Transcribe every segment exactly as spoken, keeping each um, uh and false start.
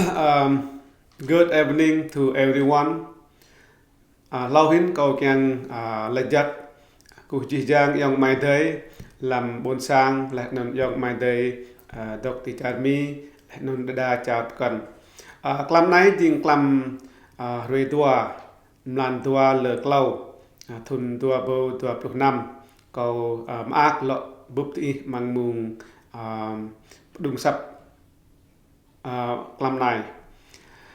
Um, good evening to everyone. Ah, hlâo hĭn kâo čiăng, ah, lač jăk kơ jih jang ayŏng amai adei hlăm ƀuôn sang, leh anăn ayŏng amai adei, ah, dôk ti čar Mi, leh anăn đa đa čar mkăn. Ah, klăm anei jing klăm, ah, hruê dua, mlan dua lơ klâo, ah, thŭn dua êbâo dua pluh năm. Kâo, ah, mơak lŏ bưp diih mơ̆ng mông, ah, pđŭng asăp, ah, klăm anei.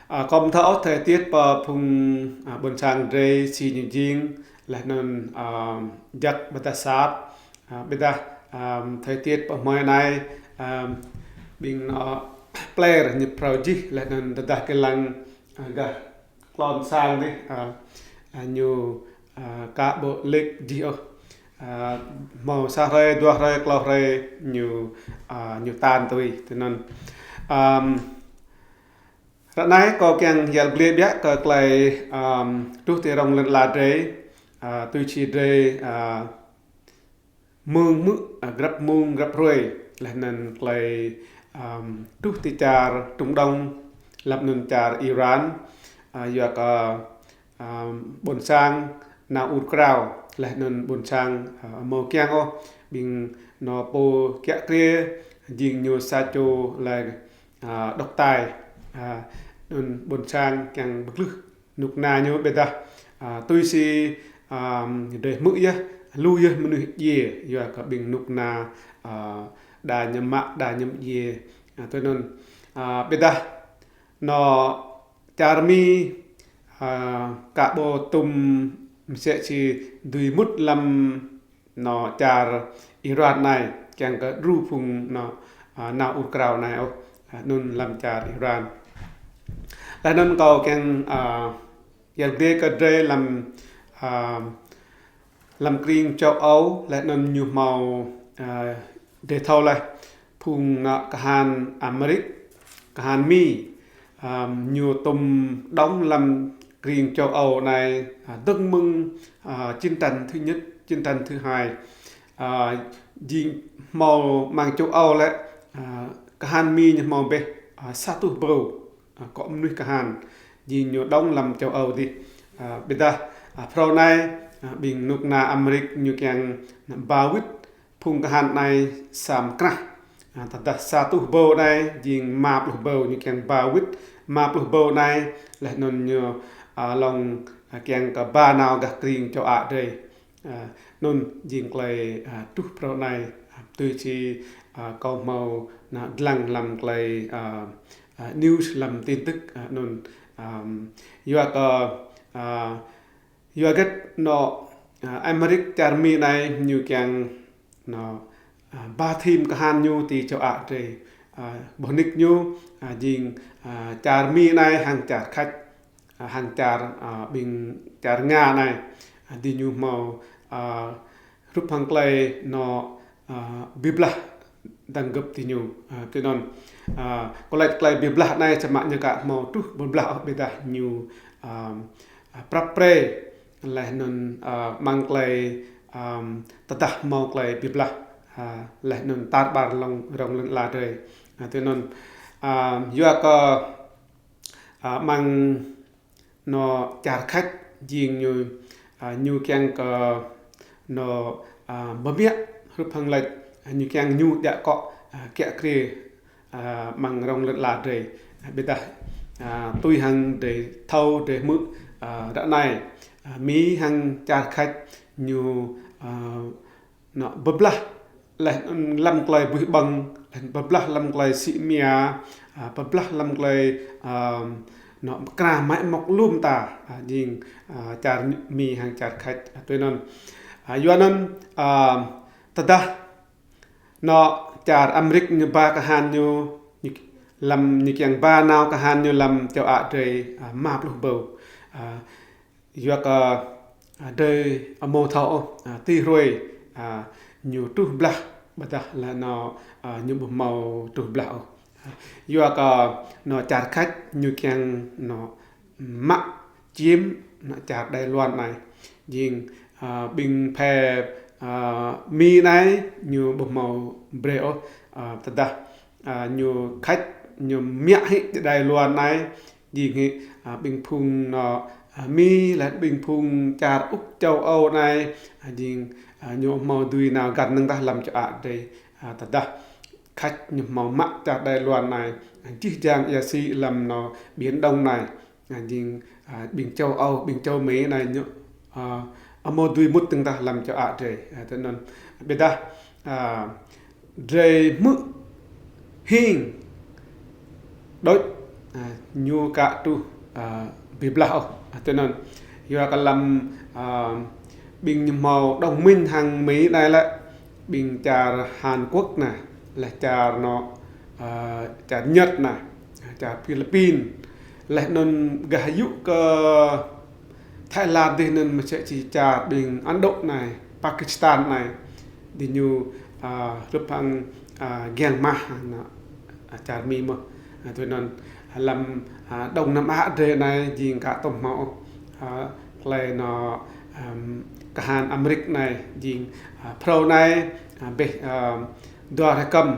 Ah, kâo amâo thâo ôh thời tiết pơ phung, ah, ƀuôn sang drei si ñu jing, leh anăn, ah, jăk ƀiădah sat, ah, ƀiădah, ah, thời tiết pơ hmei anei, ah, ƀing nao pler ñu phrâo jih, leh anăn tơdah kơ lăng, ah, gah klŏn sang dih, ah, ah, ñu, ah, ka ƀuh lĕ jih ôh. Ah, mâo sa hruê, dua hruê, klâo hruê ñu, ah, ñu tan tui, tui anăn. Ăm, ară anei kâo čiăng yăl dliê ƀiă kơ klei, ăm, truh ti rŏng lăn ala drei, ah, tui si drei, ah, mơ̆ng mơ̆ng, ah, grăp mông grăp hruê, leh anăn klei, ăm, truh ti čar Trung Đông, hlăm anăn čar Iran, ah, yua kơ, ăm, ƀuôn sang nao ur krao, leh anăn ƀuôn sang, ah, amâo čiăng ôh, ƀing nao pô kiă kriê, jing ñu sa čô leh, ah, độc tài, ah, anăn ƀuôn sang čiăng bi klưh knŭk kna ñu ƀiădah, ah, tui si, ăm, drei hmư̆ yơh, lu yơh mnuih djiê, yua kơ ƀing knŭk kna, ah, đa ñu mă, đa ñu djiê, ah, tui anăn, ah, ƀiădah nao čar Mi, ah, ka ƀuh tŭm msĕ si dưi mŭt hlăm nao čar Iran anei, čiăng kơ đru phung nao, ah, nao ur krao anei ôh, ah, anăn hlăm čar Iran. Leh anăn kâo čiăng, ah, yăl dliê kơ drei hlăm, ah, hlăm krĭng châu Âu, leh anăn ñu mâo, ah, drei thâo leh, phung nao kahan Amêrik, kahan Mi, ăm, ñu tŭm đŏng hlăm krĭng châu Âu anei, ah, dơ̆ng mơ̆ng, ah, chiến tranh thứ nhất, chiến tranh thứ hai. Ah, jing mâo mơ̆ng châu Âu lĕ, ah, kahan Mi ñu mâo ƀĕ, ah, sa êtuh êbâo, ah, kŏ mnuih kahan, jing ñu đŏng hlăm châu Âu dih. Ah, ƀiădah, ah, phrâo anei, ah, ƀing knŭk kna Amêrik ñu čiăng ba wĭt phung kahan anei sa mkrah. Ah, tơdah sa êtuh êbâo anei, jing êma pluh êbâo ñu čiăng ba wĭt, êma pluh êbâo anei, leh anăn ñu, ah, lŏ, ah, čiăng kơ ba nao gah krĭng châu Á drei. Ah, anăn jing klei, ah, truh phrâo anei, ah, tui si, ah, kâo mâo nao dlăng hlăm klei, ah, ah, news hlăm tin tức, ah, anăn, ăm, yua kơ, ah, yua gĕt nao, ah, Amêrik čar Mi anei ñu čiăng nao, ah, ba thim kahan ñu ti châu Á drei, ah, boh nik ñu, ah, jing, ah, čar Mi anei hŏng čar Khač, ah, hŏng čar, ah, ƀing čar Nga anei, ah, diñu mâo, ah, rup hŏng klei nao, ah, bi blah dơ̆ng găp diñu, ah, tui anăn. Ah, kâo lač klei bi blah anei samơ̆ ñu ka mâo truh bi blah ôh ƀiădah ñu, ah, ah, prăp pre, leh anăn, ah, mơ̆ng klei, ăm, tơdah mâo klei bi blah, ah, leh anăn tar ƀar hlŏng rŏng lăn ala drei. Ah, tui anăn, ăm, yua kơ, ah, mơ̆ng nao čar Khač jing ñu, ah, ñu čiăng kơ nao, ah, bi mă rup hŏng lač, ah, ñu čiăng ñu djă kŏ, ah, kiă kriê, ah, mơ̆ng rŏng lăn ala drei. Ah, ƀiădah, ah, tui hŏng drei thâo drei hmư̆, ah, ară anei, ah, Mi hŏng čar Khač ñu, ah, nao bi blah leh hlăm klei buih ƀơ̆ng, leh bi blah hlăm klei sĭ mnia, ah, bi blah hlăm klei, ăm, nao mkra mă mŏk lu mta, ah, jing, ah, čar Mi hŏng čar Khač, ah, tui anăn. Ah, yua anăn, ăm, tơdah nao čar Amêrik ñu ba kahan ñu, ñu, hlăm ñu čiăng ba nao kahan ñu hlăm châu Á drei, ah, êma pluh êbâo. Ah, yua kơ, ah, drei amâo thâo ôh, ah, ti hruê, ah, ñu truh blah, ƀiădah leh nao, ah, ñu ƀu mâo truh blah ôh. Ah, yua kơ nao čar Khač ñu čiăng nao mă chiếm nao čar Đài Loan anei. Jing, ah, ƀing phe, ah, Mi anei ñu ƀu mâo brei ôh, ah, tơdah, ah, ñu Khač ñu mă hĕ ti Đài Loan anei, jing hĕ, a, ƀĭng phung nô, a, Mi, leh ƀĭng phung čar Úc châu Âu anei, a, jing, a, ñu mâo dưi nao găn năng dah hlăm čar Ăt drei, a, tơdah Khač ñu mâo mă čar Đài Loan anei, a, jih jang êa si hlăm nô Biển Đông anei, a, jing, a, ƀĭng châu Âu, ƀĭng châu Mỹ anei ñu, a, amâo dưi mŭt năng dah hlăm čar Ăt drei, a, tơ anăn. Ƀiădah, a, drei hmư̆ hing đuč, a, ñu ka truh, a, bi blah ôh, a, tơ anăn. Yua kơ hlăm, a, ƀĭng ñu mâo đồng minh hăng Mi anei lĕ, ƀĭng čar Hàn Quốc anei, leh čar nô, a, čar Nhật anei, čar Philippin, leh anăn gah yŭ kơ Thái Lan dih anăn msĕ si čar ƀĭng Ấn Độ anei, Pakistan anei, diñu, a, hrup hăng, a, giăng mah, a, nô, a, čar Mi mơh. A, tui anăn hlăm, a, Đông Nam Á drei anei jing ka tuôm mâo, a, klei nô, ăm, kahan Amêrik anei jing, a, phrâo anei, a, ƀiă, a, dua rơkăm,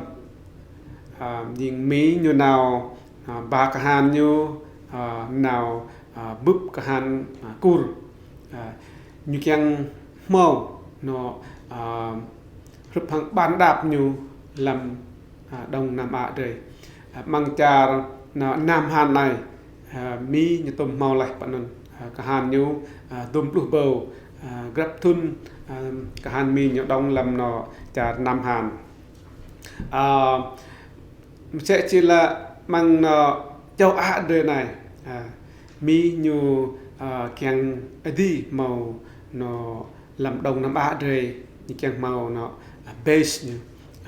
a, jing Mi ñu nao, a, ba kahan ñu, a, nao, a, bưp kahan, a, Kur. A, ñu kiăng mâo nô, a, hrup hăng ƀan đap ñu hlăm, a, Đông Nam Á drei. A, mơ̆ng čar nô Nam Hàn anei, a, Mi ñu tuôm mâo leh pơ anăn, a, kahan ñu, a, dŭm pluh êbâo, a, grăp thŭn, a, kahan Mi ñu dŏng hlăm nô čar Nam Hàn. A, msĕ si lĕ mơ̆ng nô châu Á drei anei, a, Mi ñu, a, kiăng êdi mâo nô hlăm Đông Nam Á drei, ñu kiăng mâo nô, a, base ñu,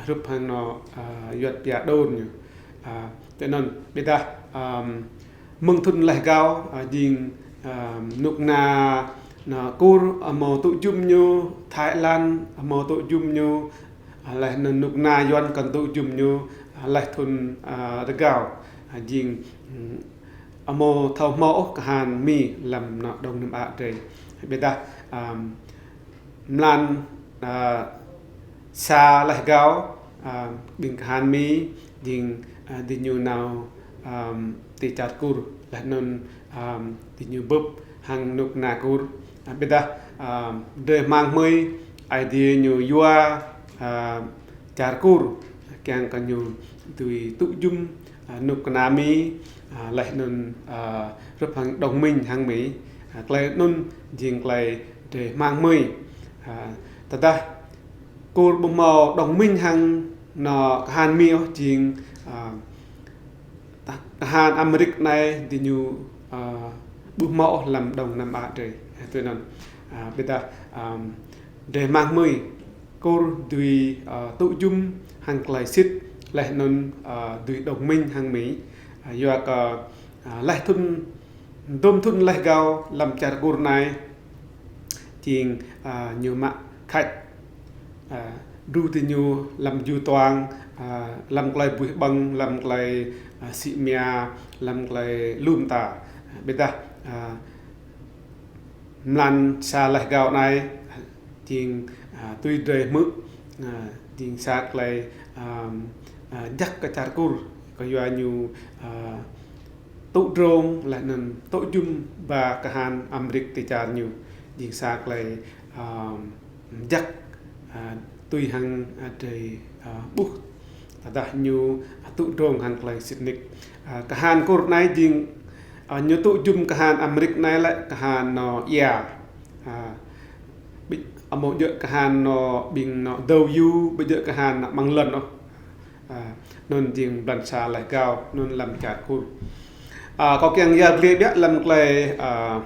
hrup hăng nô, a, yuăt pia đồn ñu. A, tơ anăn ƀiădah, ăm, mơ̆ng thŭn leh êgao, a, jing, ăm, knŭk kna nô Kur amâo tŭ jŭm ñu, Thái Lan amâo tŭ jŭm ñu, a, leh anăn knŭk kna Yuăn kăn tŭ jŭm ñu, a, leh thŭn, a, rơgao, a, jing, mm, amâo thâo mâo ôh kahan Mi hlăm nô Đông Nam Á drei. Ƀiădah, ăm, mlan, a, sa leh êgao, a, ƀĭng kahan Mi, jing, a, diñu nao, ăm, ti čar Kur, leh anăn, ăm, diñu bưp hăng knŭk kna Kur. A, ƀiădah, ăm, drei hmăng hmưi, Aê Diê ñu yua, a, čar Kur, kiăng kơ ñu dưi tŭ jŭm, a, knŭk kna Mi, a, leh anăn, a, hrup hăng đồng minh hăng Mi, a, klei anăn jing klei drei hmăng hmưi. A, tơdah Kur ƀu mâo đồng minh hăng nô kahan Mi ôh jing, a, ta-, kahan Amêrik anei diñu, a, ƀu mâo ôh hlăm Đông Nam Á drei. A, tui anăn. A, ƀiădah, ăm, drei hmăng hmưi Kur dưi, a, tŭ jŭm hăng klei sĭt leh anăn, a, dưi đồng minh hăng Mi. A, yua kơ, a, leh thŭn, dŭm thŭn leh êgao hlăm čar Kur anei, jing, a, ñu mă Khač, a, đru diñu hlăm ju tuang, a, hlăm klei buih ƀơ̆ng, hlăm klei, a, sĭ mnia, hlăm klei lu mta. Ƀiădah, a, mlan sa leh êgao anei, jing, a, tui drei hmư̆, a, jing sa klei, ăm, a, jăk kơ čar Kur, kyua ñu, a, tŭ drông leh anăn tŭ jŭm ba kahan Amêrik ti čar ñu. Jing sa klei, ăm, jăk, a, tui hăng, a, drei, a, ƀuh. Tơdah ñu, a, tŭ drông hăng klei sĭt nik. A, kahan Kur anei jing, a, ñu tŭ jŭm kahan Amêrik anei lĕ kahan nô êa. A, ƀi-, amâo djŏ kahan nô ƀĭng nô dâu yu, ƀu djŏ kahan nô măng lăn ôh. A, anăn jing mlan sa leh êgao, anăn hlăm čar Kur. A, kâo kiăng yăl dliê ƀiă hlăm klei, a,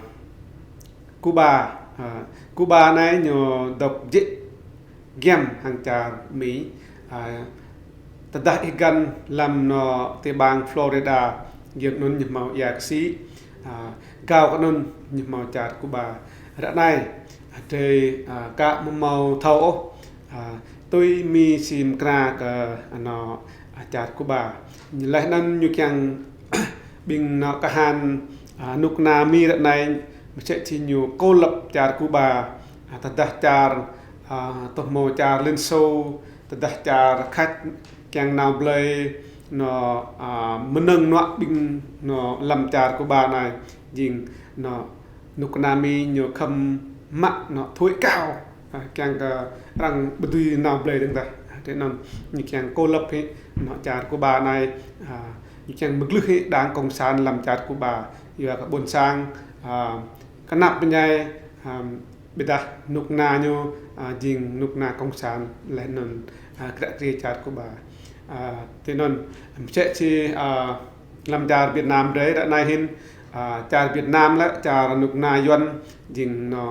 Cuba. A, Cuba anei ñu dôk jĕ giăm hăng čar Mi. A, tơdah ih găn hlăm nô ti bang Florida, giăm anăn ñu mâo êa ksĭ. A, êgao kơ anăn ñu mâo čar Cuba. Ară anei, a, drei, a, ka mâo thâo ôh, a, tui Mi si mkra kơ, a, nô, a, čar Cuba. Leh anăn ñu kiăng ƀĭng nô kahan, a, knŭk kna Mi ară anei, msĕ si ñu cô lập čar Cuba, a, tơdah čar, a, tơ mâo čar Liên Xô, tơdah čar Khač kiăng nao blei, nŏ, a, mnơ̆ng nŏ ƀing nŏ hlăm čar Cuba anei jing nŏ knŭk kna Mi ñu khăm mă nŏ thuế cao. A, kiăng kơ arăng ƀu dưi nao blei dơ̆ng tah. Tui anăn ñu kiăng cô lập hĕ nŏ čar Cuba anei, a, ñu kiăng mglưh hĕ đảng cộng sản hlăm čar Cuba. Yua kơ ƀuôn sang, a, knap mñai, a, ƀiădah knŭk kna ñu, a, jing knŭk kna cộng sản leh anăn, a, kră kriê čar Cuba. A, tui anăn, msĕ si, a, hlăm čar Việt Nam drei ară anei hĭn, a, čar Việt Nam lĕ čar knŭk kna Yuăn jing nŏ,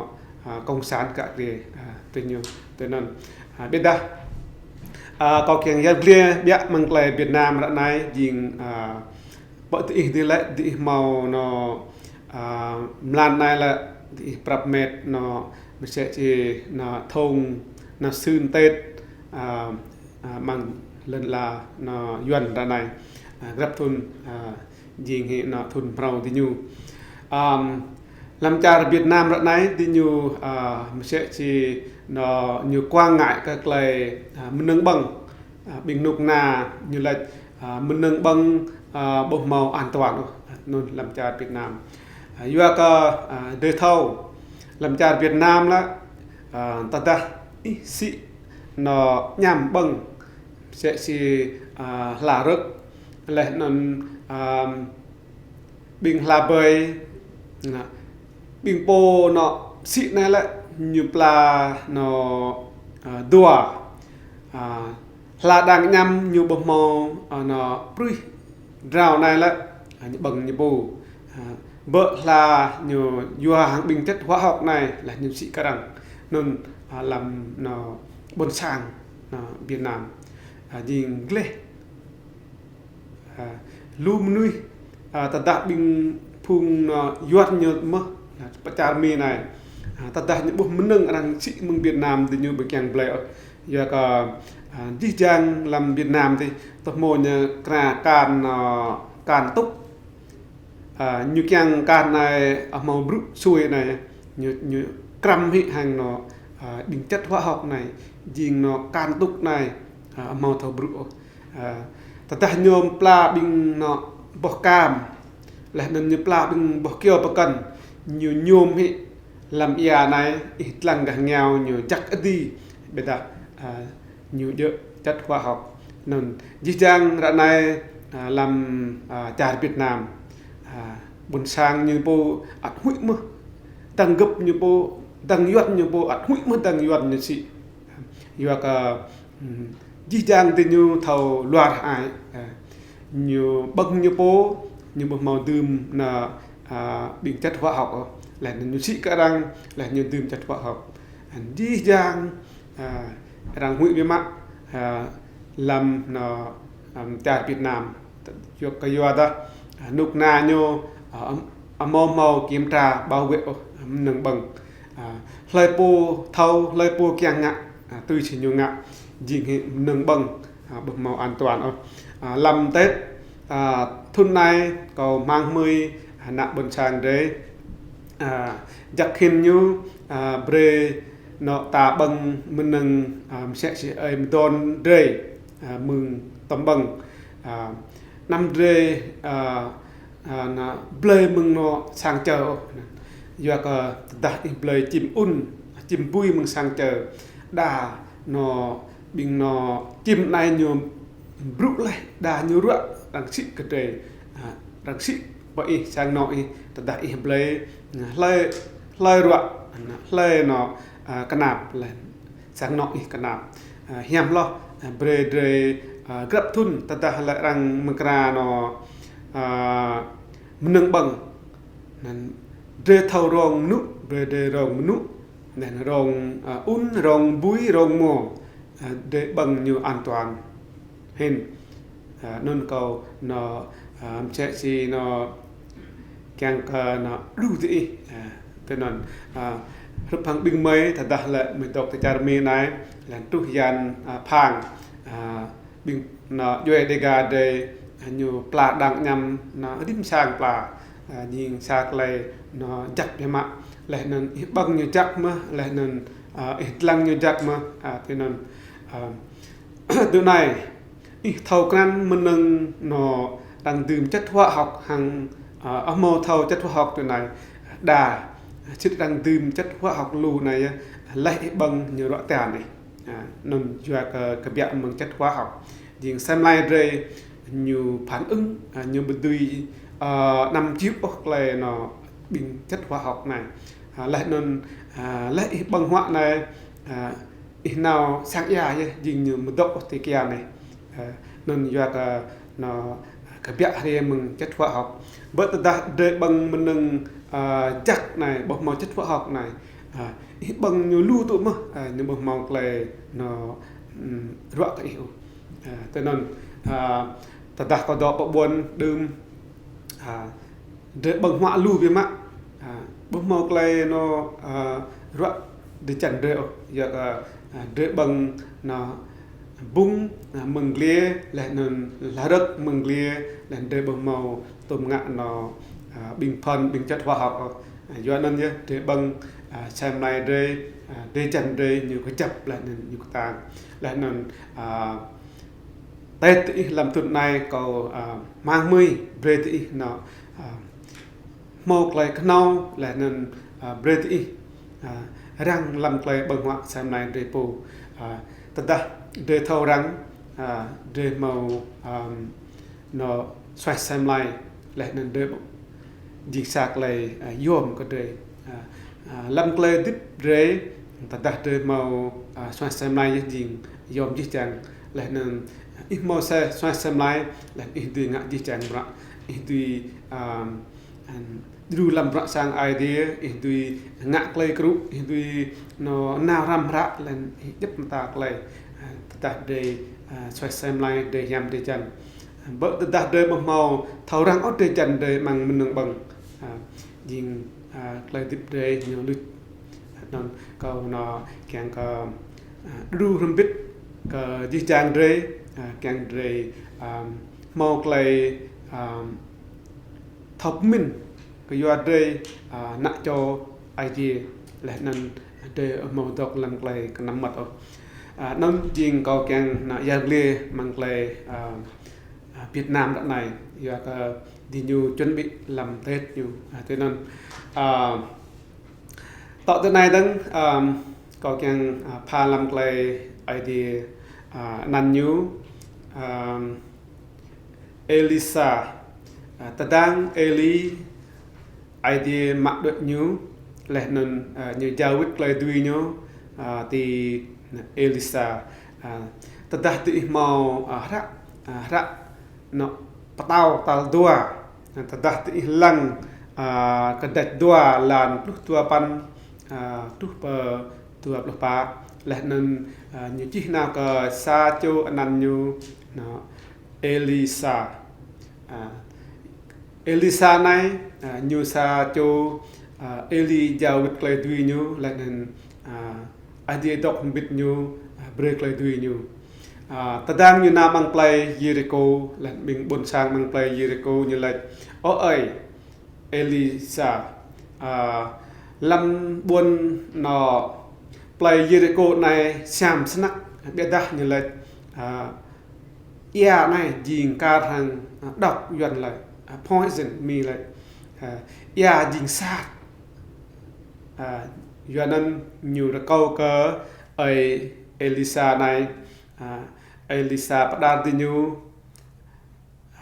a, cộng sản kră kriê, a, tui ñu. Tui anăn, a, ƀiădah, a, kâo kiăng yăl dliê ƀiă mơ̆ng klei Việt Nam ară anei jing, a, pơ diih dih lĕ diih mâo nŏ, a, mlan anei lĕ diih prăp mĕt nŏ msĕ si nŏ thŭn nŏ sưn Tết, a, a, mơ̆ng lăn ala nŏ Yuăn ară anei, a, grăp thŭn, a, jing hĕ nŏ thŭn mrâo diñu. Hlăm čar Việt Nam ară anei diñu, a, msĕ si nŏ ñu kuang ngă kơ klei, a, mnơ̆ng ƀơ̆ng. A, ƀing knŭk kna ñu lač, a, mnơ̆ng ƀơ̆ng, a, ƀu mâo an toàn ôh, a, anăn hlăm čar Việt Nam. A, yua kơ, a, drei thâo hlăm čar Việt Nam lĕ, a, tơdah ih sĭ nŏ ñăm ƀơ̆ng msĕ si, a, hla rơ̆k leh anăn, a, ƀing hla ƀei, nŏ, ƀing pô nŏ sĭ anei lĕ ñu pla nŏ, a, dua. A, hla đang ñăm ñu ƀu mâo, a, nŏ pruih drao anei lĕ, a, ñu ƀơ̆ng ñu pô. A, bơ hla ñu yua hăng ƀing chất hóa học anei leh ñu sĭ kơ arăng. Anăn, a, hlăm nŏ ƀuôn sang nŏ Việt Nam, a, jing gleh. A, lu mnuih, a, tơdah ƀing phung nŏ Yuăn ñu mơh, a, pơ čar Mi anei. A, tơdah ñu ƀuh mnơ̆ng arăng sĭ mơ̆ng Việt Nam diñu ƀu kiăng blei ôh. Yua kơ, a, jih jang hlăm Việt Nam dih, tơ hmô ñu kra kan, a, kan tŭk. A, ñu kiăng kan anei, a, mâo brŭ sui anei, ñu, ñu krăm hĕ hăng nŏ, a, ƀing chất hóa học anei, jing nŏ kan tŭk anei, a, mâo thâo brŭ ôh. A, tơdah ñu pla ƀing nŏ boh kam, leh anăn ñu pla ƀing boh kyâo pơkŏn, ñu ñuôm hĕ hlăm êa anei, ih dlăng gah êngao ñu jăk êdi, ƀiădah, a, ñu djŏ chất hóa học. Anăn jih jang ară anei, a, hlăm, a, čar Việt Nam, a, ƀuôn sang ñu pô ăt huĭ mơh, dăng găp ñu pô, dăng Yuăn ñu pô ăt huĭ mơh dăng Yuăn ñu sĭ. Yua kơ, ừm, jih jang diñu thâo luar ai, a, ñu ƀơ̆ng ñu pô, ñu ƀu mâo dưm nŏ, a, ƀing chất hóa học ôh. Leh anăn ñu sĭ kơ arăng, leh ñu dưm chất hóa học. Anăn jih jang, a, arăng huĭ biă mă, a, hlăm nŏ, hlăm čar Việt Nam. Yua kơ yua dah, a, knŭk kna ñu, a, am-, amâo mâo kiểm tra bảo vệ ôh, a, mnơ̆ng ƀơ̆ng. A, hlei pô thâo, hlei pô kiăng ngă, a, tui si ñu ngă, jing hĕ mnơ̆ng ƀơ̆ng, a, ƀu mâo an toàn ôh. A, hlăm Tết, a, thŭn anei kâo hmăng hmưi, a, anak ƀuôn sang drei, a, jăk hĭn ñu, a, brei nŏ ta ƀơ̆ng mnơ̆ng, a, msĕ si ơi mdôn drei, a, mơ̆ng tăm ƀơ̆ng, a, anăm drei, a, a, nŏ blei mơ̆ng nŏ sang čơ ôh. Yua kơ tơdah ih blei čĭm ŭn, čĭm bui mơ̆ng sang čơ, đa nŏ ƀing nŏ čĭm anei ñu brŭ leh, đa ñu ruă, arăng sĭ kơ drei, a, arăng sĭ pơ ih sang nŏ ih, tơdah ih blei, a, hlei, hlei ruă, a, hlei nŏ, a, knap leh sang nŏ ih knap. A, hiam hloh, a, brei drei, a, grăp thŭn tơdah lĕ arăng mkra nŏ, a, mnơ̆ng ƀơ̆ng. Anăn drei thâo rông mnŭ, brei drei rông mnŭ. Anăn rông, a, ŭn, rông bui, rông mâo. A, drei ƀơ̆ng ñu an toàn hĭn. A, anăn kâo nŏ, a, msĕ si nŏ kiăng kơ nŏ đru diih. A, tui anăn, a, hrup hăng ƀing mơi, tơdah lĕ mơi dôk ti čar Mi anei, leh truh yan, a, phang, a, ƀing nŏ djuê Đêga drei, a, ñu pla đang ñăm nŏ rĭm sang pla, a, jing sa klei nŏ jăk biă mă. Leh anăn ih ƀơ̆ng ñu jăk mơh, leh anăn, a, ih dlăng ñu jăk mơh, a, tui anăn, a, tui anei, Ih thâo krăn mnơ̆ng nô arăng dưm chất hóa học hăng, a, amâo thâo chất hóa học tui anei đa. Sĭt arăng dưm chất hóa học lu anei yơh, leh ih ƀơ̆ng ñu ruă tian ih. A, anăn yua kơ kbiă mơ̆ng chất hóa học. Jing sem lai drei ñu phản ứng, a, ñu ƀu dưi, a, năm triệu ôh klei nô ƀing chất hóa học anei. A, leh anăn, a, leh ih ƀơ̆ng huă anei, a, ih nao sang ia yơh jing ñu mdŏ ôh ti kia anei. A, anăn yua kơ nô kbiă hriê mơ̆ng chất hóa học. Ƀơ tơdah drei ƀơ̆ng mnơ̆ng, a, jăk anei, ƀuh mâo chất hóa học anei. A, ih ƀơ̆ng ñu lu tŭ mơh, a, ñu ƀuh mâo klei nô, ưm, ruă kơ ih ôh. A, tui anăn, a, tơdah kâo dôk pơ ƀuôn đưm, a, drei ƀơ̆ng huă lu bi mă. A, ƀuh mâo klei nô, a, ruă ti čan drei ôh. Yua kơ, a, drei ƀơ̆ng nô bŭng, a, mơ̆ng dliê, leh anăn hlăm rơ̆k mơ̆ng dliê, leh anăn drei ƀuh mâo tuôm ngă nô, a, ƀing phăn, ƀing chất hóa học ôh. A, yua anăn yơh drei ƀơ̆ng, a, sem lai drei, a, drei čan drei ñu kjăp leh anăn ñu ktang. Leh anăn, a, Tết ti ih hlăm thŭn anei kâo, a, mang mui brei ti ih nô, a, mâo klei knhâo leh anăn, a, brei ti ih, a, răng hlăm klei ƀơ̆ng huă sem lai drei pô. A, tơdah drei thâo răng, a, drei mâo, a, nô suaih sem lai leh anăn drei jing sa klei, a, yuôm kơ drei. A, a, hlăm klei hdĭp drei, tơdah drei mâo, a, suaih sem lai yơh jing yuôm jih jang. Leh anăn, a, ih mâo sa suaih sem lai, leh ih dưi ngă jih jang bruă, ih dưi, a, a, đru hlăm bruă sang Aê Diê, ih dưi ngă klei kru, ih dưi nô nao hrăm hră, leh anăn ih djăp mta klei. A, tơdah drei, a, suaih sem lai, drei hiam drei čan. Ƀơ tơdah drei ƀuh mâo thâo răng ôh drei čan drei mơ̆ng mnơ̆ng ƀơ̆ng. A, jing, a, klei hdĭp drei ñu luč. Anăn kâo nô kiăng kơ, a, đru hrăm mbĭt kơ jih jang drei, a, kiăng drei, a, mâo klei, a, thâo pmĭn kyua drei, a, anak čô Aê Diê leh anăn drei amâo dôk hlăm klei knăm mmăt ôh. A, anăn jing kâo kiăng nô yăl dliê mơ̆ng klei, a, a, Việt Nam ară anei, yua kơ diñu chuẩn bị hlăm Tết ñu. A, tui anăn, a, tŏ ti anei dơ̆ng, a, kâo kiăng, a, pha hlăm klei Aê Diê, a, anăn ñu, a, Êlisa, a, tơdang Êli, Aê Diê mă đuĕ ñu, leh anăn, a, ñu jao wĭt klei dưi ñu, a, ti Êlisa. A, tơdah ti ih mâo, a, hră, a, hră nô Pơtao tal dua. A, tơdah ti ih lăng, a, kdrêč dua êlan pluh dua păn, a, truh pơ dua pluh pă. Leh anăn, a, ñu čih nao kơ sa čô anăn ñu, nô Êlisa. A, Êlisa anei, a, ñu sa čô, a, Êli jao wĭt klei dưi ñu, leh anăn, a, Aê Diê dôk mbĭt ñu, a, brei klei dưi ñu. A, tơdang ñu nao mơ̆ng plei Yêrikô, leh anăn ƀing ƀuôn sang mơ̆ng plei Yêrikô ñu lač, ơ ơi, Êlisa, a, hlăm ƀuôn nô plei Yêrikô anei siam snăk, ƀiădah ñu lač, a, ia anei jing kar hăng, a, độc Yuăn lač, a, poison Mi lač. A, ia jing sat. A, Yuăn anăn ñu rơkâo kơ ơi Êlisa anei, a, Êlisa pơđar diñu,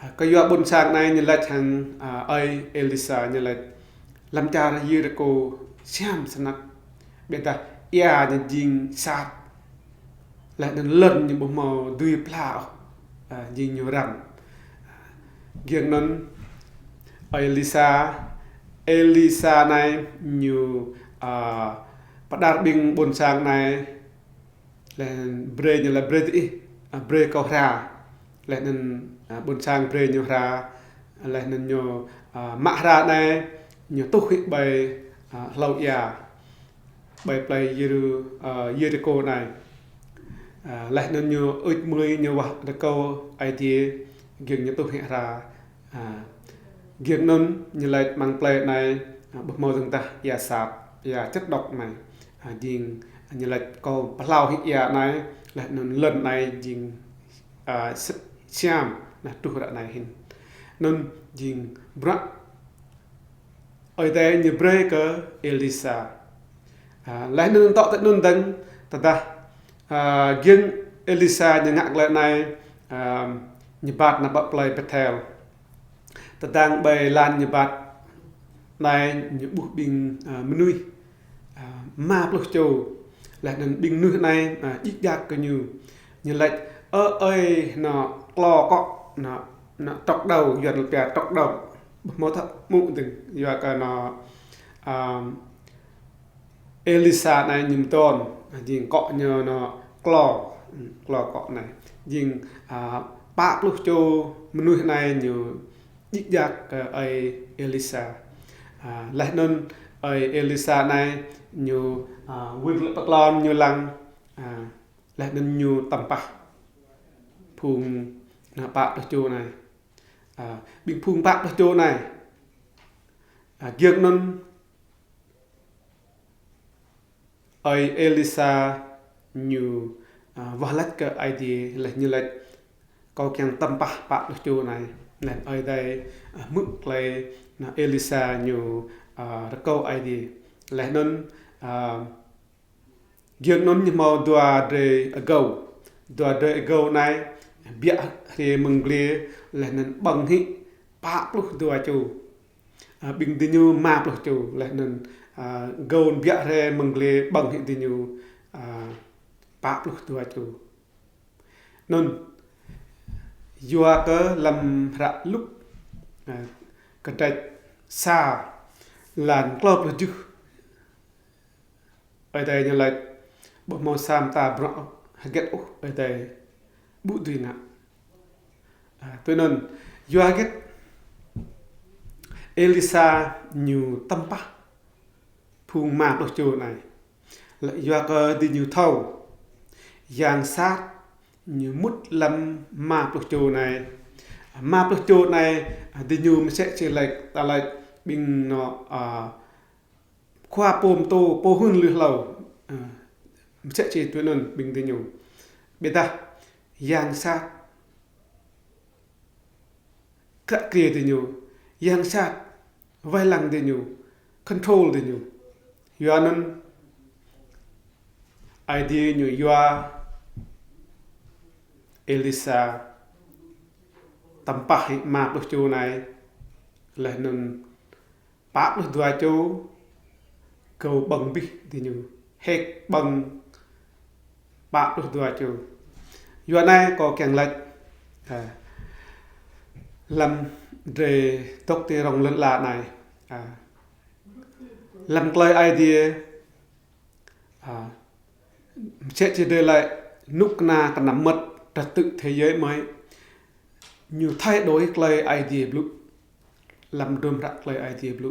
a, kyua ƀuôn sang anei ñu lač hăng, a, ơi Êlisa ñu lač hlăm čar Yêrikô siam snăk. Ƀiădah ia ñu jing sat. Leh anăn lăn ñu ƀu mâo dưi pla ôh, a, jing ñu răm. Giăng anăn Êlisa, Êlisa anei ñu, a, pơđar ƀing ƀuôn sang anei, leh anăn brei ñu lač brei ti ih, a, brei kâo hra. Leh anăn, a, ƀuôn sang brei ñu hra, leh anăn ñu, a, mă hra anei, ñu tuh hĕ ƀai, a, hlâo ia, ƀai plei Yêru-, a, Yêrikô anei. A, leh anăn ñu ŭč mui ñu wah rơkâo Aê Diê, giăng ñu tuh hĕ hra. A, giăng anăn ñu lač mơ̆ng plei anei, a, ƀu mâo dơ̆ng tah ia sat, ia chất độc anei. A, jing ñu lač kâo pơhlao hĕ ia anei, leh anăn lăn anei jing, a, s-, siam, nah, truh ară anei hĭn. Anăn jing bruă Aê Diê ñu brei kơ Êlisa. A, leh anăn tŏ ti anăn dơ̆ng, tơdah, a, giăng Êlisa ñu ngă klei anei, a, ñu ƀuh nao pơ plei Bêthel. Tơdang ƀơi lăn ñu ƀuh anei ñu ƀuh ƀing, a, mnuih, a, êma pluh čô. Leh anăn ƀing mnuih anei, a, djik djak kơ ñu. Ñu lač, ơ, ơi, nao klo kŏ, nao, nao trŏk đao, Yuăn pia trŏk đao. Ƀuh mâo thâo mŭ dơ̆ng, yua kơ nao, a, Êlisa anei ñu mtô, jing kŏ ñu nao klo, klo kŏ anei. Jing, a, pă pluh čô mnuih anei ñu djik djak kơ ơi Êlisa. A, leh anăn ơi Êlisa anei ñu, a, wĭt lĕ pơ klŏn ñu lăng, a, leh anăn ñu tăm pah phung, a, pă pluh čô anei. A, ƀing phung pă pluh čô anei. A, giăng anăn ơi Êlisa ñu, a, wah lač kơ Aê Diê leh ñu lač, kâo čiăng tăm pah pă pluh čô anei. Leh Aê Diê, a, hmư̆ klei, nao, Êlisa ñu, a, rơkâo Aê Diê. Leh anăn, a, giăng anăn ñu mâo dua drei agâo. Dua drei agâo anei, biă hriê mơ̆ng dliê, leh anăn ƀơ̆ng hĕ pă pluh dua čô. A, ƀing diñu êma pluh čô, leh anăn, a, agâo biă hriê mơ̆ng dliê ƀơ̆ng hĕ diñu, a, pă pluh dua čô. Anăn, yua kơ hlăm hră Luk, a, kdrêč sa, êlan klâo pluh kjuh. Aê Diê ñu lač, ƀuh mâo sa mta bruă hgĕt ôh Aê Diê ƀu dưi ngă. A, tui anăn, yua hgĕt Êlisa ñu tăm pah phung êma pluh čô anei. Leh yua kơ diñu thâo, yang sat ñu mŭt hlăm êma pluh čô anei. Êma pluh čô anei, a, diñu msĕ si lač, ta lač ƀing nao, a, khua pô mtô, pô hưn lui hlâo. A, msĕ si tui anăn ƀing diñu. Ƀiădah yang sat kă kriê diñu, yang sat wai lăng diñu, control diñu. Yua anăn Aê Diê ñu yua Êlisa tăm pah hĕ êma pluh čô anei, leh anăn pă pluh dua čô, kâo ƀơ̆ng abih diñu. Hĕ ƀơ̆ng pă pluh dua čô. Yua anei kâo čiăng lač, a, hlăm drei dôk ti rŏng lăn ala anei, a, hlăm klei Aê Diê, a, msĕ si drei lač knŭk kna knăm măt trật tự thế giới mới, ñu thay đổi klei Aê Diê blŭ. Hlăm hdruôm hră klei Aê Diê blŭ.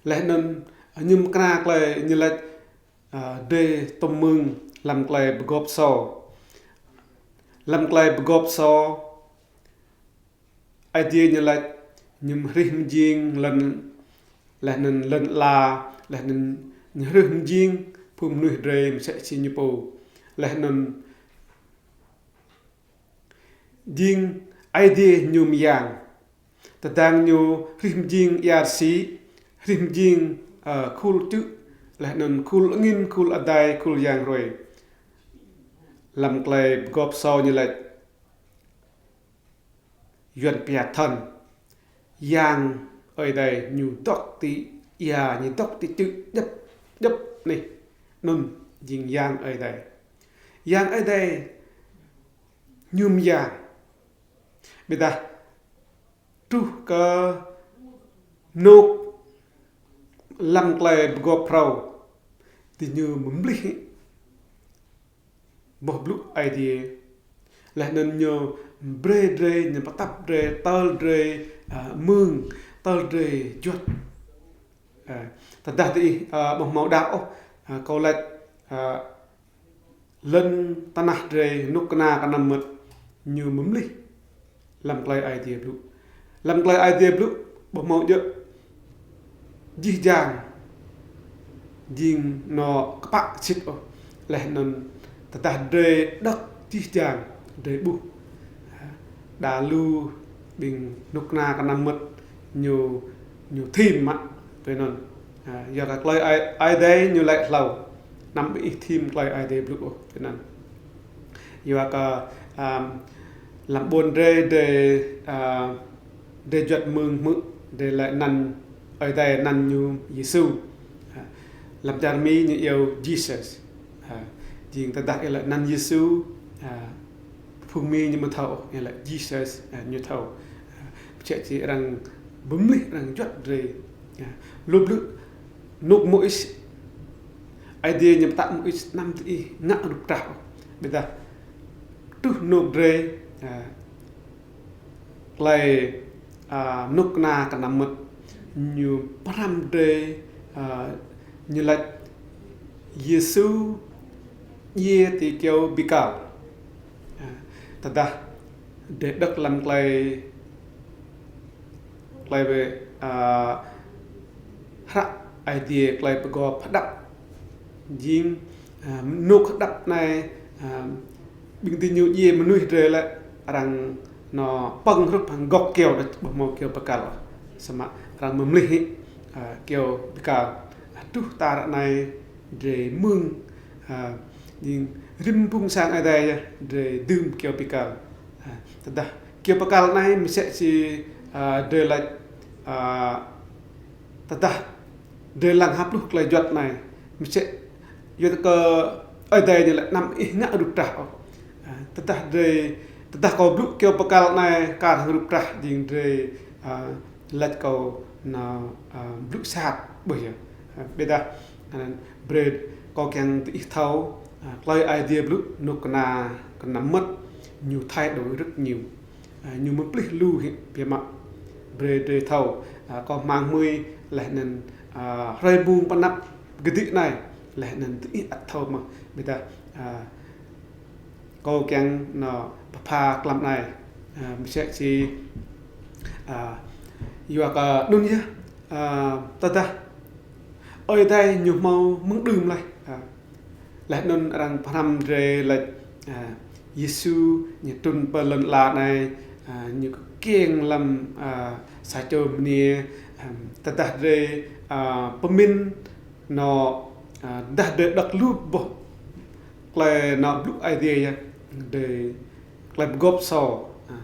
Leh anăn, a, ñu mkra klei ñu lač, a, drei tŭm mơ̆ng hlăm klei Mguôp Sô. Hlăm klei Mguôp Sô, Aê Diê ñu lač, ñu hrih mjing lăn, leh anăn lăn ala, leh anăn ñu hrih mjing phung mnuih drei msĕ si ñu pô. Leh anăn jing Aê Diê ñu myang. Tơdang ñu hrih mjing êa ksĭ, hrih mjing, ơ, khul čư̆, leh anăn khul angĭn, khul adai, khul yang hruê. Hlăm klei Mguôp Sô ñu lač, Yuăn pia thần. Yang Aê Diê ñu dôk ti êa, ñu dôk ti čư̆ djăp, djăp anei. Anăn jing yang Aê Diê. Yang Aê Diê ñu myang. Ƀiădah truh kơ anôk hlăm klei Mguôp Phrâo, diñu mlih boh blŭ Aê Diê. Leh anăn ñu brei drei, ñu ptăp drei, tơl drei, a, mơ̆ng, tơl drei juăt. A, tơdah diih, a, ƀuh mâo đăo ôh, a, kâo lač, a, lăn tnah drei knŭk kna knăm măt ñu mlih hlăm klei Aê Diê blŭ. Hlăm klei Aê Diê blŭ, ƀuh mâo djŏ jih jang jing nao kpă sĭt ôh. Leh anăn tơdah drei đŏk jih jang drei ƀuh. Đa lu ƀing knŭk kna knăm mơ̆t ñu, ñu thim mă, tui anăn. Ha, yua kơ klei Aê, Aê Diê ñu lač hlâo. Anăm ih thim klei Aê Diê blŭ ôh, tui anăn. Yua kơ, um, hlăm ƀuôn drei, drei, uh, drei juăt mơ̆ng hmư̆, drei lač anăn Aê Diê anăn ñu Yêsu. Ha, hlăm čar Mi ñu iêu Jesus. Ha, jing tơdah ih lač anăn Yêsu, ha, phung Mi ñu amâo thâo, ih lač Jesus, ha, ñu thâo. Ha, msĕ si arăng bi mlih arăng juăt drei. Ha, lu blư̆ ênuk Môis, Aê Diê ñu ptah Môis anăm diih ngă rup trah. Ƀiădah truh ênuk drei, ha, klei, a, knŭk kna knăm mơ̆t ñu pơhrăm drei, a, ñu lač Yêsu djiê ti kyâo bi kal. A, tơdah drei đŏk hlăm klei, klei bi, a, hră Aê Diê klei pơgop hđăp. Jing, a, ênuk hđăp anei, a, ƀing diñu djiê mnuih drei lĕ arăng nao pơ̆ng hrup hŏng gŏk kyâo đa ƀuh mâo kyâo bi kal. Samơ̆ arăng mlih hĕ, a, kyâo bi kal. A, truh tar anei drei mơ̆ng, a, jing rĭm phung sang Aê Diê yơh drei dưm kyâo bi kal. A, tơdah kyâo bi kal anei msĕ si, a, drei lač, a, tơdah drei lăng hăp luh klei juăt anei, msĕ yua kơ Aê Diê ñu lač anăm ih ngă rup trah ôh. A, tơdah drei, tơdah kâo blŭ kyâo bi kal anei kar hŏng rup trah jing drei, a, lač kâo nao, a, blŭ sat ƀuh yơh. A, ƀiădah, a, brei kâo čiăng diih thâo, a, klei Aê Diê blŭ knŭk kna knăm mơ̆t ñu thay đổi rất nhiều. A, ñu mplih lu hĕ biă mă. Brei drei thâo, a, kâo hmăng hmưi leh anăn, a, hruê mông pnăp kdĭ anei, leh anăn diih ăt thâo mơh. Ƀiădah, a, kâo čiăng nao pha pha hlăm anei, a, msĕ si, a, yua kơ anăn yơh, a, tơdah Aê Diê ñu mâo mơ̆ng đưm leh, a, leh anăn arăng pơhrăm drei lač, a, Yêsu ñu trŭn pơ lăn ala anei, a, ñu kkiêng hlăm, a, sa čô mniê, a, tơdah drei, a, pơmĭn nao, a, tơdah drei đŏk lu boh klei nao blŭ Aê Diê yơh, drei klei pơgop sô, a,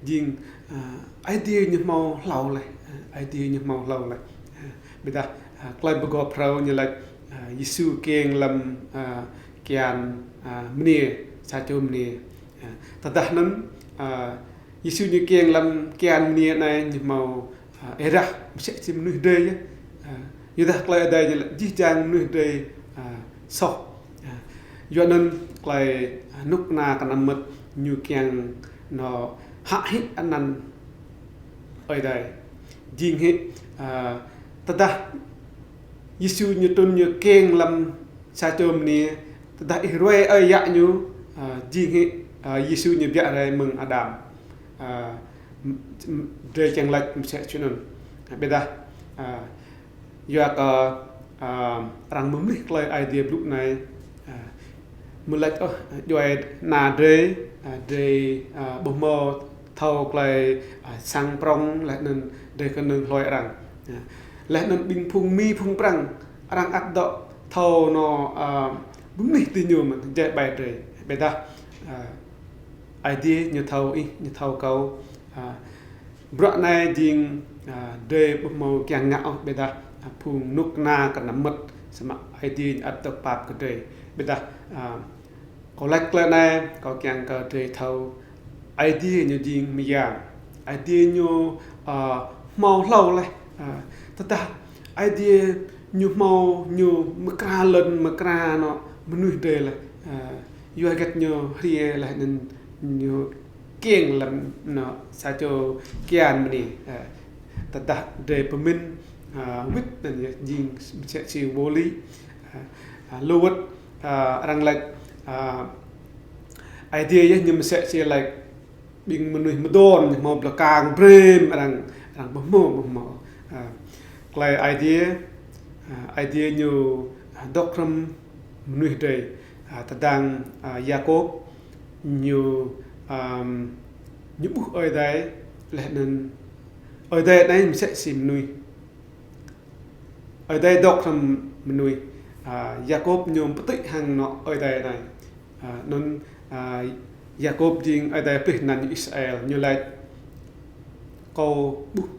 jing, a, Aê Diê ñu mâo hlâo leh, a, Aê Diê ñu mâo hlâo leh. A, ƀiădah, a, klei pơgop hrâo ñu lač, a, Yêsu kkiêng hlăm, a, kian, a, mniê, sa čô mniê. A, tơdah anăn, a, Yêsu ñu kkiêng hlăm kian mniê anei ñu mâo, a, êrah msĕ si mnuih drei yơh. A, yua dah klei Aê Diê ñu lač jih jang mnuih drei, a, soh. A, yua anăn klei, a, knŭk kna knăm mơ̆t ñu čiăng nao hă hĕ anăn Aê Diê. Jing hĕ, a, tơdah Yêsu ñu trŭn ñu kkiêng hlăm sa čô mniê, tơdah ih ruai ơi yă ñu, a, jing hĕ, a, Yêsu ñu kbiă rai mơ̆ng Ađam. A, m-, m-, drei čiăng lač msĕ snăn. A, ƀiădah, a, yua kơ, a, arăng mlih klei Aê Diê blŭ anei, a, mơ̆ lač ôh, djuê ana drei, a, drei, a, ƀuh mâo thâo klei, a, sang prŏng leh anăn drei knŏng hluê arăng. A, leh anăn ƀing phung Mi phung Prăng arăng ăt dôk thâo nao, a, bi mlih diñu mơ̆n jai ƀai drei. Ƀiădah, a, Aê Diê ñu thâo ih, ñu thâo kâo, a, bruă anei jing, a, drei ƀuh mâo čiăng ngă ôh ƀiădah, a, phung knŭk kna knăm mơ̆t, samơ̆ Aê Diê ñu ăt dôk pap kơ drei. Ƀiădah, a, kâo lač klei anei, kâo čiăng kơ drei thâo Aê Diê ñu jing mơyang. Aê Diê ñu, a, mâo hlâo leh, a, tơdah Aê Diê ñu mâo ñu mkra lăn mkra nao mnuih drei leh, a, yua hgĕt ñu hriê leh anăn ñu kkiêng hlăm nao sa čô kian mniê, a, tơdah drei pơmĭn, a, wĭt anăn yơh jing msĕ si vô lý, a, a, lu wĭt, a, arăng lač, a, Aê Diê yơh ñu msĕ si lač ƀing mnuih mdôn ñu mâo blakang brei arăng, arăng ƀuh mâo, ƀuh mâo. A, klei Aê Diê, a, Aê Diê ñu, a, dôk hrăm mnuih drei, a, tơdang, a, Yakôp ñu, ăm, Ñu ƀuh Aê Diê, leh anăn Aê Diê anei msĕ si mnuih. Aê Diê dôk hlăm mnuih. A, Yakôp ñu mtĭ hŏng anôk Aê Diê anei. A, anăn, a, Yakôp jing Aê Diê pih anăn ñu Israel, ñu lač kâo ƀuh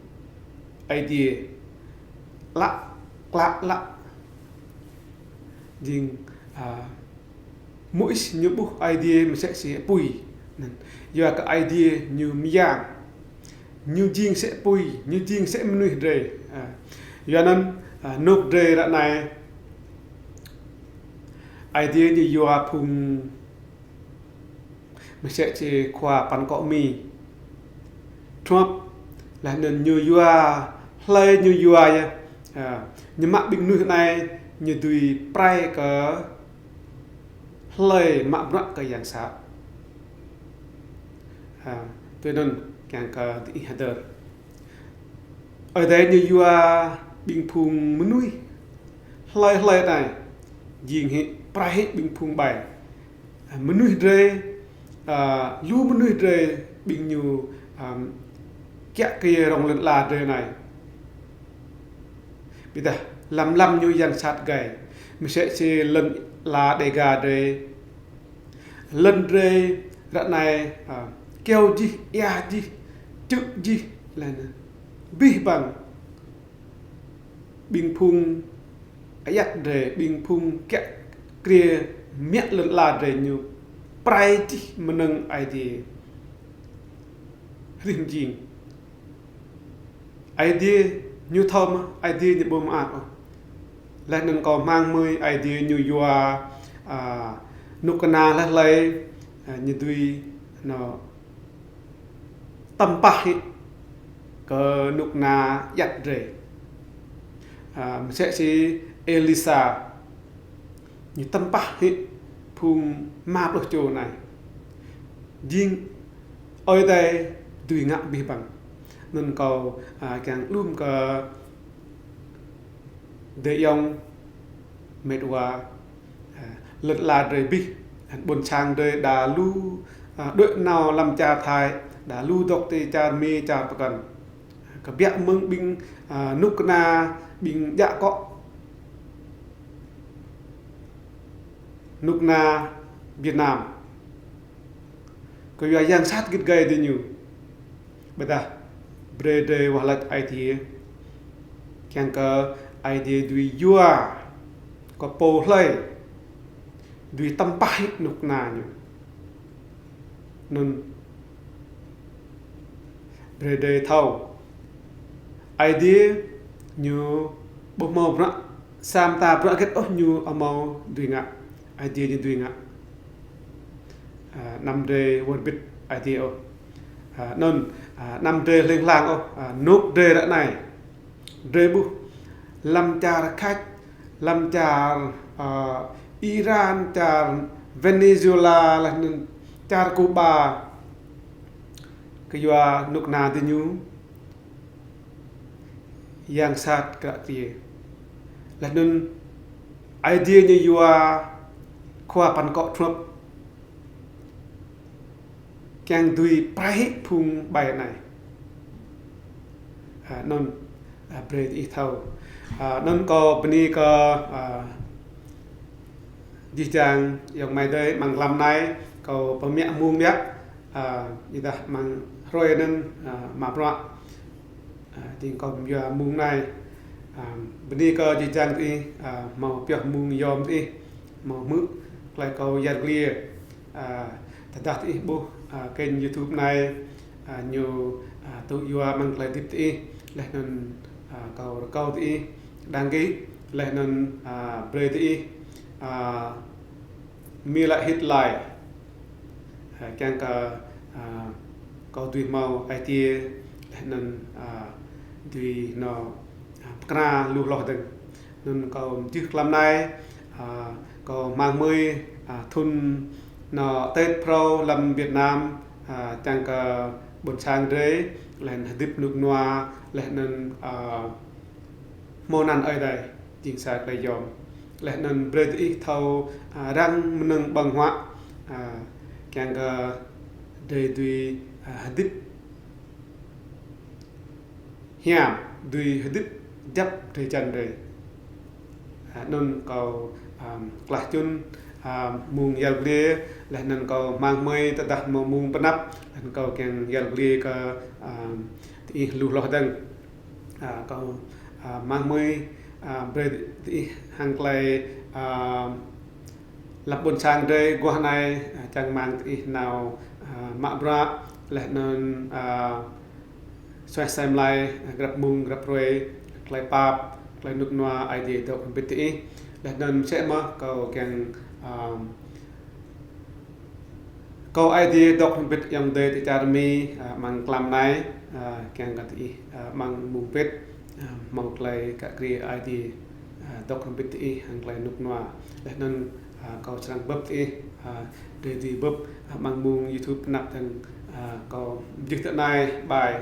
Aê Diê lă, klă lă. Jing, a, Môis ñu ƀuh Aê Diê msĕ si pui. Anăn, yua kơ Aê Diê ñu myang. Ñu jing msĕ pui, ñu jing msĕ mnuih drei. A, yua anăn, a, anôk drei ară anei, Aê Diê ñu yua phung msĕ si khua păn kŏ Mi Trump, leh anăn ñu yua, hlei ñu yua yơh. A, ñu mă ƀing mnuih anei ñu dưi prai kơ hlei mă bruă kơ yang sat. A, tui anăn kiăng kơ diih hdơr. Aê Diê ñu yua ƀing phung mnuih hlei hlei anei, jing hĕ, prai hĕ ƀing phung ƀai. A, mnuih drei, a, lu mnuih drei ƀing ñu, a, kiă kriê rŏng lăn ala drei anei. Ƀiădah hlăm hlăm ñu yang sat gai. Msĕ si lăn ala Đêga drei. Lăn drei ară anei, a, kyâo jih, êa jih, čư̆ jih, leh anăn abih bang ƀing phung ayăt drei, ƀing phung kiă kriê mă lăn ala drei ñu prai jih mnơ̆ng Aê Diê hrih mjing. Aê Diê ñu thâo mơh, Aê Diê ñu ƀu mơak ôh. Leh anăn kâo hmăng hmưi Aê Diê ñu yua, a, knŭk kna hlei hlei, a, ñu dưi, anăn, tăm pah hĕ kơ knŭk kna ayăt drei. A, msĕ si Êlisa, ñu tăm pah hĕ phung êma pluh čô anei. Jing Aê Diê dưi ngă abih bang. Anăn kâo, a, kiăng lŭm kơ adei ayŏng, mĭt wa, a, lăn ala drei abih, ƀuôn sang drei đa lu, a, đuĕ nao hlăm čar Thái, đa lu dôk ti čar Mi, čar pkăn. Kbiă mơ̆ng ƀing, a, knŭk kna, ƀing djă kŏ knŭk kna Việt Nam. Kyua yang sat gĭt gai diñu. Ƀiădah brei drei wah lač Aê Diê. Kiăng kơ Aê Diê dưi yua kơ pô hlei dưi tăm pah hĕ knŭk kna ñu. Anăn brei drei thâo, Aê Diê ñu ƀu mâo bruă sa mta bruă hgĕt ôh ñu amâo dưi ngă. Aê Diê ñu dưi ngă. A, anăm drei wơr bĭt Aê Diê ôh. A, anăn, a, anăm drei hlĭng hlang ôh, a, anôk drei ară anei. Drei ƀuh hlăm čar Khač, hlăm čar, a, Iran, čar Venezuela, leh anăn čar Cuba. Kyua knŭk kna diñu yang sat kiă kriê. Leh anăn Aê Diê ñu yua khua păn kŏ Trump kiăng dưi prai hĕ phung ƀai anei. A, anăn, a, brei diih thâo. A, anăn kâo bơni kơ, a, jih jang ayŏng amai adei mơ̆ng hlăm anei, kâo pơmă mông biă, a, ƀiădah mơ̆ng hruê anăn, a, mă bruă. A, jing kâo mơ̆ng yua mông anei. A, bơni kơ jih jang diih, a, mâo pioh mông yom diih, mâo hmư̆ klei kâo yăl dliê. A, tơdah diih ƀuh, a, kênh YouTube anei, a, ñu, a, tŭ yua mơ̆ng klei hdĭp diih, leh anăn, a, kâo rơkâo diih đăng ký, leh anăn, a, brei diih, a, mi lă hit like. A, kiăng kơ, a, kâo dưi mâo ai tiê, leh anăn, a, dưi nao, a, pơkra lu hloh dơ̆ng. Anăn kâo mjưh hlăm anei, a, kâo hmăng hmưi, a, thŭn nao Tết phrâo hlăm Việt Nam, a, kiăng kơ ƀuôn sang drei, leh anăn hdĭp hnŭk hnua, leh anăn, a, hmâo anăn Aê Diê, jing sa klei yom. Leh anăn brei diih thâo, a, răng mnơ̆ng ƀơ̆ng huă, a, kiăng kơ drei dưi, hdĭp hiam, dưi hdĭp djăp drei čiăng drei. Anăn kâo klah čŭn mông yăl dliê, leh anăn kâo hmăng hmưi tơdah mâo mông pnăp, leh anăn kâo čiăng yăl dliê kơ diih lu hloh dơ̆ng. Kâo hmăng hmưi brei diih hŏng klei lăp ƀuôn sang drei aguah anei, čang hmăng diih nao mă bruă, leh anăn suaih asei mlei grăp mông grăp hruê, klei pap, klei ênuk ênua Aê Diê dôk hrăm mbĭt diih. Leh anăn msĕ mơh kâo čiăng, kâo Aê Diê dôk hrăm mbĭt ayŏng adei ti čar Mi, mơ̆ng tlam anei, čiăng kơ diih mơ̆ng mông pĭt mâo klei kiă kriê Aê Diê dôk hrăm mbĭt diih hŏng klei ênuk ênua. Leh anăn kâo srăng bưp diih, drei dưi bưp mơ̆ng mông YouTube pnăp dơ̆ng. Kâo jih ti anei, ƀai.